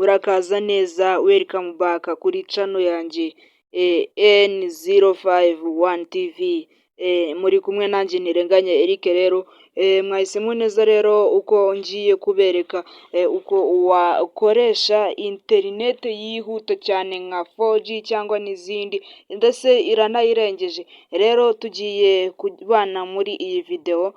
Urakaza neza, welcome back kuri channel yanjye N051 TV. Muri kumwe nanjye Ntirenganya Eric. Rero mwahisemo neza. Rero uko ngiye kubereka uko wakoresha interineti yihuta cyane nka 4G cyangwa n'izindi, ndetse iranayirengeje. Rero tugiye kubana muri iyi videwo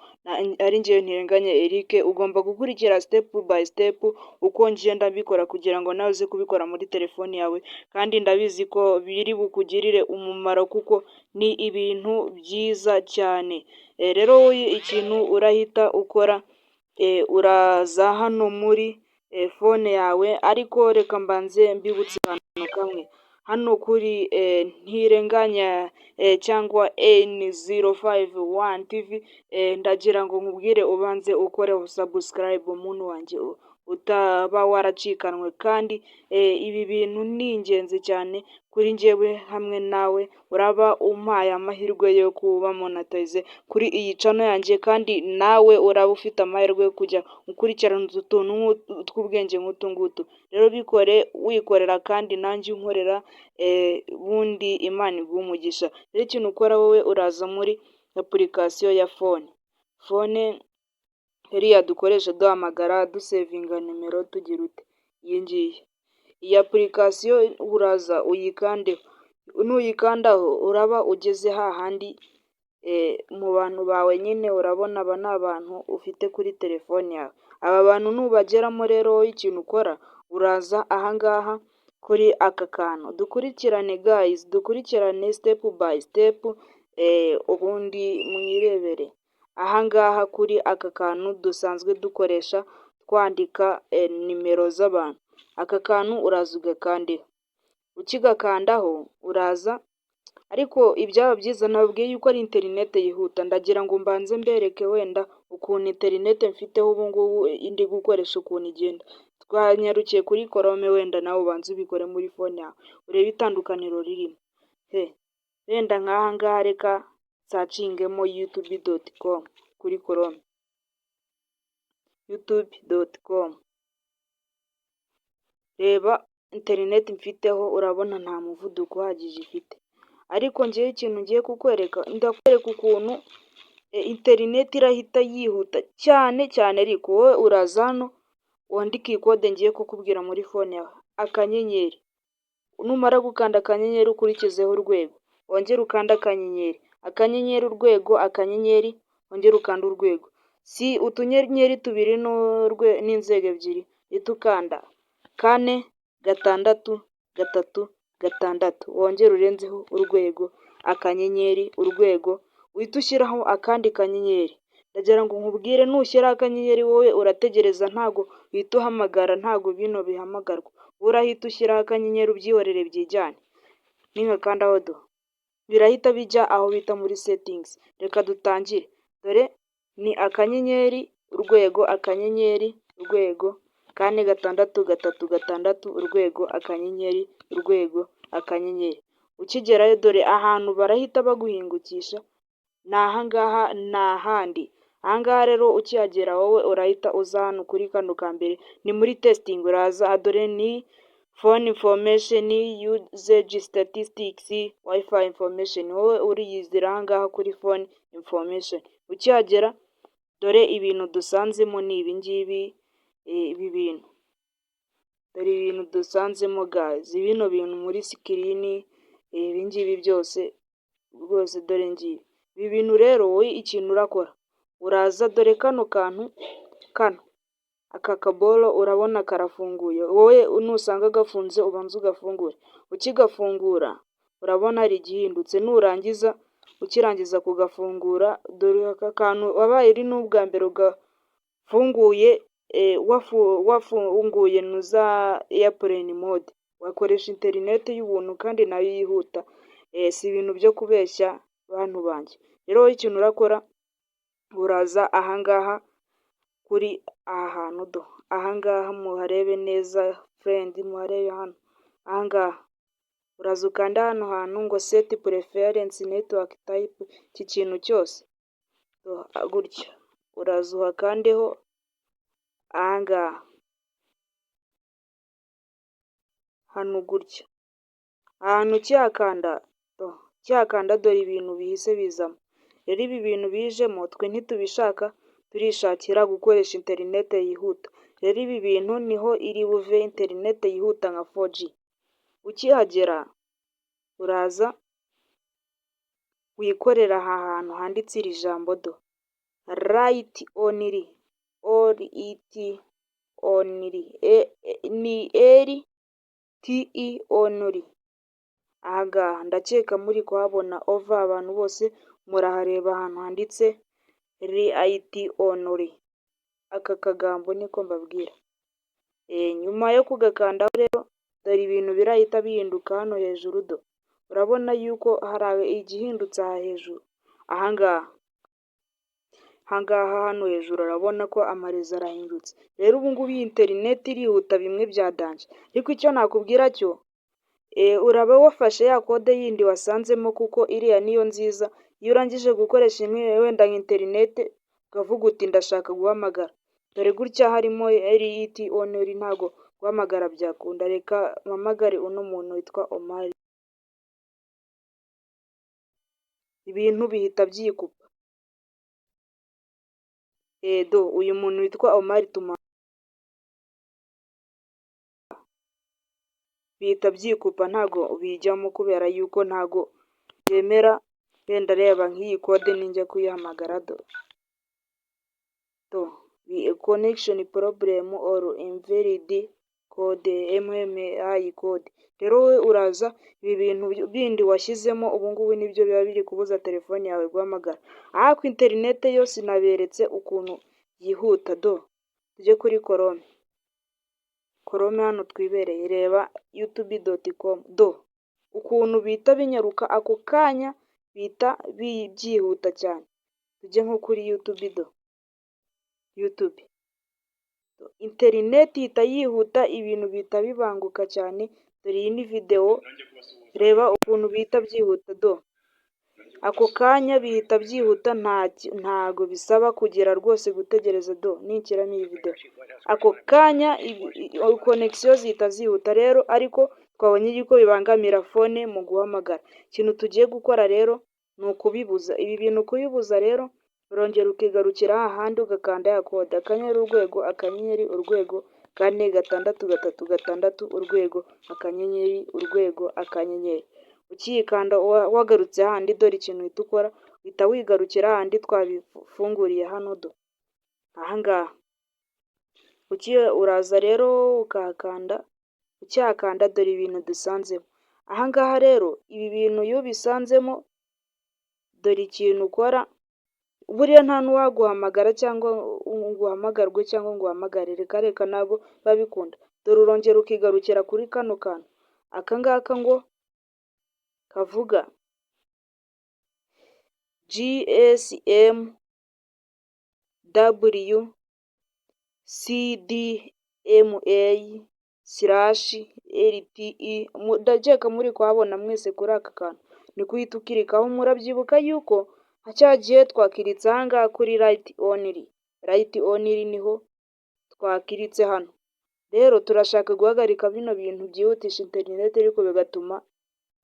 ari njyewe Ntirenganya Eric. Ugomba gukurikira step by step uko ngenda mbikora kugira ngo nawe uze kubikora muri telefoni yawe, kandi ndabizi ko biri bukugirire umumaro kuko ni ibintu byiza cyane. Rero ikintu urahita ukora, uraza hano muri phone yawe, ariko reka mbanze mbibutse akantu kamwe. Hano kuri Ntirenganya cyangwa N051 TV, ndagira ngo nkubwire ubanze ukore subscribe, muntu wanjye, utaba waracikanwe. Kandi ibi bintu ni ingenzi cyane kuri njyewe hamwe nawe. Uraba umpaye amahirwe yo kuba monetize kuri iyi channel yanjye, kandi nawe uraba ufite amahirwe yo kujya ukurikirana utu tuntu tw'ubwenge nk'utu ngutu. Rero bikore wikorera kandi nanjye unkorera, ubundi Imana iguhe umugisha. Rero ikintu ukora wowe, uraza muri application ya phone. Phone iriya dukoresha duhamagara, dusevinga nimero, tugira ute, iyi ngiyi. Iyi application uraza uyikandeho. Nuyikandaho uraba ugeze hahandi mu bantu bawe nyine. Urabona aba ni abantu ufite kuri telefone yawe. Aba bantu nubageramo rero, wowe ikintu ukora, uraza ahangaha kuri aka kantu. Dukurikirane guys, dukurikirane step by step, ubundi mwirebere. Ahangaha kuri aka kantu dusanzwe dukoresha twandika nimero z'abantu, aka kantu uraza ugakandeho. Ukigakandaho uraza, ariko ibyaba byiza nababwiye yuko ari interineti yihuta. Ndagira ngo mbanze mbereke wenda ukuntu interineti mfiteho ubu ngubu ndi gukoresha ukuntu igenda. Twanyarukiye kuri Chrome, wenda nawe ubanze ubikore muri phone yawe urebe itandukaniro ririmo. Wenda nk'aha ngaha reka nsearchingemo youtube.com kuri Chrome, youtube.com. Reba interineti mfiteho, urabona nta muvuduko uhagije ifite. Ariko ngewe ikintu ngiye kukwereka, ndakwereka ukuntu interineti irahita yihuta cyane cyane. Ariko wowe uraza hano wandike iyi code ngiye kukubwira muri phone yawe: akanyenyeri, numara gukanda akanyenyeri ukurikizeho urwego, wongere ukande akanyenyeri, akanyenyeri, urwego, akanyenyeri, wongere ukande urwego. Si utunyenyeri tubiri n'inzego ebyiri? Uhita ukanda 4, 6, 3, 6, wongere urenzeho urwego, akanyenyeri, urwego, uhite ushyiraho akandi kanyenyeri. Ndagira ngo nkubwire, nushyiraho akanyenyeri wowe urategereza, ntago uhita uhamagara, ntago bino bihamagarwa. Urahita ushyiraho akanyenyeri ubyihorere byijyane. Ningakandaho do birahita bijya aho bita muri settings. Reka dutangire. Dore ni akanyenyeri, urwego, akanyenyeri, urwego, 4, 6, 3, 6, urwego, akanyenyeri, urwego, akanyenyeri. Ukigerayo dore ahantu barahita baguhingukisha, ni ahangaha, ni ahandi. Ahangaha rero ukihagera wowe urahita uza hano kuri kano ka mbere, ni muri testing. Uraza, dore ni phone information, usage statistics, WiFi information. Wowe uriyizira ahangaha kuri phone information. Ukihagera dore ibintu dusanzemo ni ibi ngibi, ibi bintu. Dore ibintu dusanzemo guys, bino bintu muri screen, ibi ngibi byose rwose dore ngibi. Ibi bintu rero wowe ikintu urakora, uraza dore kano kantu kano, aka kaboro urabona karafunguye. Wowe nusanga gafunze ubanze ugafungure. Ukigafungura urabona hari igihindutse. Nurangiza, ukirangiza kugafungura, dore aka kantu, wabaye ari n'ubwa mbere ugafunguye, wafunguye nuza airplane mode, wakoresha interineti y'ubuntu kandi nayo yihuta. Si ibintu byo kubeshya bantu banjye. Rero wowe ikintu urakora, uraza ahangaha kuri aha hantu do, ahangaha muharebe neza friend, muharebe hano ahangaha. Uraza ukanda hano hantu ngo "set preference network type", iki kintu cyose gutya, uraza uhakandeho ahangaha. Hano gutya ahantu ukihakanda, dore ibintu bihise bizamo. Rero ibi bintu bijemo twe ntitubishaka, turishakira gukoresha interinete yihuta. Rero ibi bintu niho iri buve interinete yihuta nka 4G. Ukihagera uraza wikorera aha hantu handitse iri jambo, do, LTE only, LTE only, ni LTE only. Aha ngaha ndakeka muri kuhabona over, abantu bose murahareba ahantu handitse LTE only. Aka kagambo niko mbabwira. Nyuma yo kugakandaho rero, dore ibintu birahita bihinduka hano hejuru. Do, urabona yuko hari igihindutse aha hejuru. Aha ngaha hano hejuru urabona ko amarezo arahindutse. Rero ubu ngubu iyi interineti irihuta bimwe bya danger. Ariko icyo nakubwira cyo, uraba wafashe ya code yindi wasanzemo, kuko iriya niyo nziza. Iyo urangije gukoresha imwe, wenda nka interineti, ukavuga uti ndashaka guhamagara, dore gutya harimo LTE only, ntago guhamagara byakunda. Reka mpamagare uno muntu witwa Omari, ibintu bihita byikupa. Do, uyu muntu witwa Omari tuma bihita byikupa, ntago bijyamo kubera yuko ntago byemera. Wenda reba nk'iyi code, ninjya kuyihamagara, do, do, connection problem or invalid code, MMI code. Rero wowe uraza ibi bintu bindi washyizemo ubu ngubu nibyo biba biri kubuza telefone yawe guhamagara. Ariko interinete yo sinaberetse ukuntu yihuta. Do, tujye kuri Chrome. Chrome hano twibereye, reba youtube.com. Do, ukuntu bihita binyaruka ako kanya, bihita byihuta cyane. Tujye nko kuri YouTube, do, YouTube, interineti ihita yihuta, ibintu bihita bibanguka cyane. Dore iyi ni videwo, reba ukuntu bihita byihuta. Do, ako kanya bihita byihuta, ntago bisaba kugera rwose gutegereza. Do, ninshyiramo iyi videwo ako kanya connection zihita zihuta. Rero ariko twabonye yuko bibangamira phone mu guhamagara. Ikintu tugiye gukora rero ni ukubibuza ibi bintu. Kubibuza rero, urongera ukigarukira hahandi, ugakanda ya code: akanyenyeri, urwego, akanyenyeri, urwego, 4, 6, 3, 6, urwego, akanyenyeri, urwego, akanyenyeri. Ukiyikanda wagarutse hahandi, dore ikintu uhita ukora: uhita wigarukira hahandi twabifunguriye hano. Do, aha ngaha uraza rero ukahakanda. Ukihakanda, dore ibintu dusanzemo aha ngaha. Rero ibi bintu iyo ubisanzemo, dore ikintu ukora: buriya nta n'uwaguhamagara cyangwa ngo uhamagarwe cyangwa ngo uhamagare, reka reka, ntabwo biba bikunda. Dore urongera ukigarukira kuri kano kantu aka ngaka ngo kavuga GSM WCDMA/LTE. Ndakeka muri kuhabona mwese kuri aka kantu, niko uhita ukirikaho. Murabyibuka yuko cya gihe twakiritse aha ngaha kuri LTE only. LTE only niho twakiritse hano. Rero turashaka guhagarika bino bintu byihutisha interineti ariko bigatuma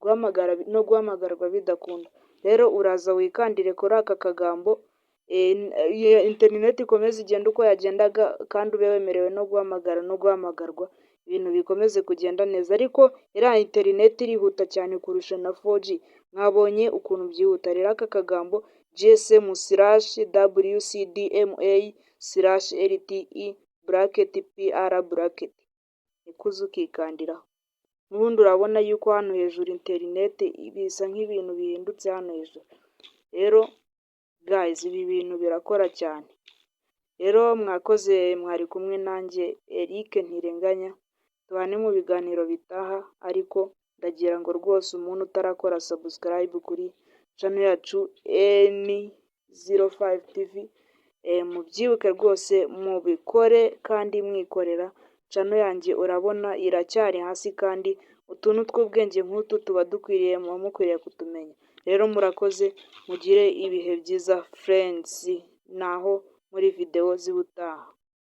guhamagara no guhamagarwa bidakunda. Rero uraza wikandire kuri aka kagambo, interineti ikomeze igende uko yagendaga, kandi ube wemerewe no guhamagara no guhamagarwa, ibintu bikomeze kugenda neza. Ariko iriya interineti irihuta cyane kurusha na 4G, mwabonye ukuntu byihuta. Rero aka kagambo GSM/WCDMA/LTE (PR) niko uza ukikandiraho. N'ubundi urabona yuko hano hejuru interineti bisa nk'ibintu bihindutse hano hejuru. Rero guys, ibi bintu birakora cyane. Rero mwakoze, mwari kumwe nanjye Eric Ntirenganya, tubane mu biganiro bitaha. Ariko ndagira ngo rwose umuntu utarakora subscribe kuri channel yacu N05 TV, mubyibuke rwose mubikore kandi mwikorera. Channel yanjye urabona iracyari hasi, kandi utuntu tw'ubwenge nk'utu tuba dukwiriye, muba mukwiriye kutumenya. Rero murakoze, mugire ibihe byiza friends, naho muri videwo z'ubutaha.